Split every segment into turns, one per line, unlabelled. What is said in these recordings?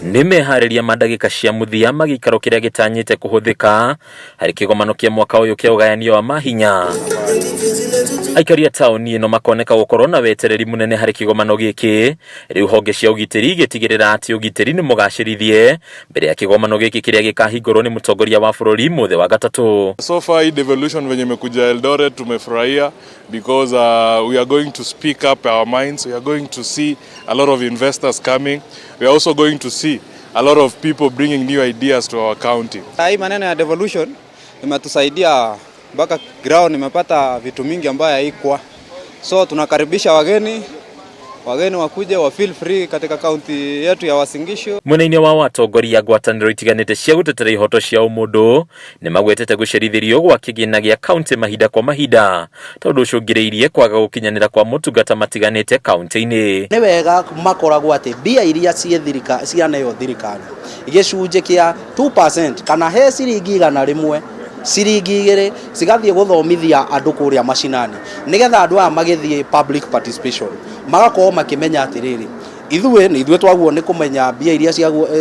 Nĩ meharĩria ma ndagĩka cia mũthia ma gĩikaro kĩrĩa gĩtanyĩte kũhũthĩka harĩ kĩgomano kĩa mwaka ũyũ kĩa ũgayanio wa mahinya. Aikari a taũni ĩno makoneka gũkorwo na wetereri mũnene harĩ kĩgomano gĩkĩ, rĩu honge cia ũgitĩri igĩtigĩrĩra atĩ ũgitĩri nĩ mũgacĩrithie mbere ya kĩgomano gĩkĩ kĩrĩa gĩkahingũrwo nĩ mũtongoria wa bũrũri mũthĩ wa gatatũ.
So far hii devolution venye imekuja Eldoret tumefurahia because we are going to speak up our minds. We are going to see a lot of investors coming. We are also going to see a lot of people bringing new ideas to our county.
Hii maneno ya devolution imetusaidia mpaka ground imepata vitu mingi ambayo haikuwa. So tunakaribisha wageni, wageni wakuje wa feel free katika kaunti yetu ya Uasin Gishu.
Mwena-inĩ wa atongoria ngwatanĩro itiganĩte cia gũtetera ihoto cia ũmũndũ nĩ magwetete gũcerithĩrio gwa kĩgĩna gĩa kaunti mahinda kwa mahinda tondũ ũcũngĩrĩirie kwaga gũkinyanĩra kwa motungata matiganĩte kaunti-inĩ.
Nĩ wega makoragwo atĩ mbia iria ciĩ thirika cianeo thirikari gĩcunjĩ kĩa 2% kana he ciringi 100, ciringi 2 cigathiĩ gũthomithia andũ kũrĩa macinani, nĩgetha andũ aya magĩthiĩ public participation magakorwo makĩmenya atĩrĩrĩ, ithuĩ nĩ ithuĩ twaguo nĩ kũmenya mbia iria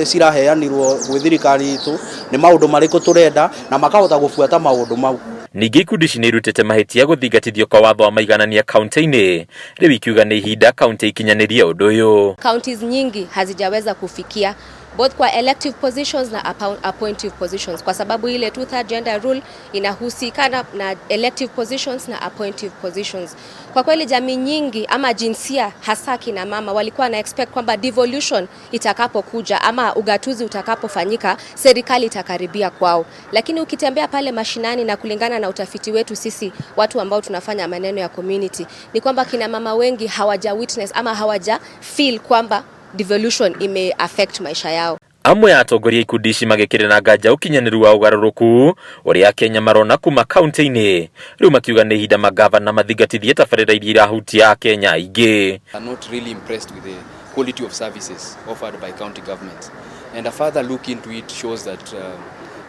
ciraheanirwo gwĩ thirikari itũ nĩ maũndũ marĩkũ tũrenda, na makahota gũbuata maũndũ mau.
Ningĩ ikundi ici nĩ irutĩte mahĩtia gũthingatithio kwa watho wa maiganania kaunti-inĩ, rĩu ikiuga nĩ ihinda kaunti ikinyanĩrie ũndũ ũyũ.
Counties nyingi hazijaweza kufikia both kwa elective positions na appointive positions, kwa sababu ile two third gender rule inahusikana na elective positions na appointive positions. Kwa kweli jamii nyingi ama jinsia hasa kina mama walikuwa na expect kwamba devolution itakapokuja ama ugatuzi utakapofanyika serikali itakaribia kwao, lakini ukitembea pale mashinani na kulingana na utafiti wetu sisi watu ambao tunafanya maneno ya community ni kwamba kina mama wengi hawaja witness ama hawaja feel kwamba devolution ime affect maisha yao.
Amwe a atongoria ikundi ici magĩkĩrĩra nganja ũkinyanĩru wa ũgarũrũku ũrĩa Akenya marona kuma kaunti-inĩ, rĩu makiuga nĩ ihinda magavana mathingatithie tabarĩra iria irahutia Akenya aingĩ.
Are not really impressed with the quality of services offered by county governments. And a further look into it shows that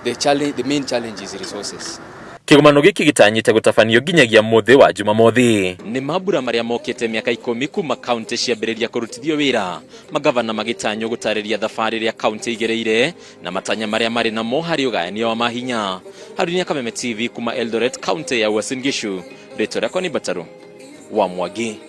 the main challenge is resources.
Kĩgomano gĩkĩ gĩtanyĩte gũtabanio nginyagia mũthĩ wa Jumamothi. Nĩ mambura marĩa mokĩte mĩaka 10 kuma kaunti ciambĩrĩria kũrutithio wĩra, magavana magĩtanywo gũtarĩria thabarĩ ĩrĩa kaunti igereire na matanya marĩa marĩ namo harĩ ũgayania wa mahinya. Harunia Kameme TV kuma Eldoret, kaunti ya Uasin Gishu. Rĩtwa rĩakwa nĩ Mbataru wa Mwangi.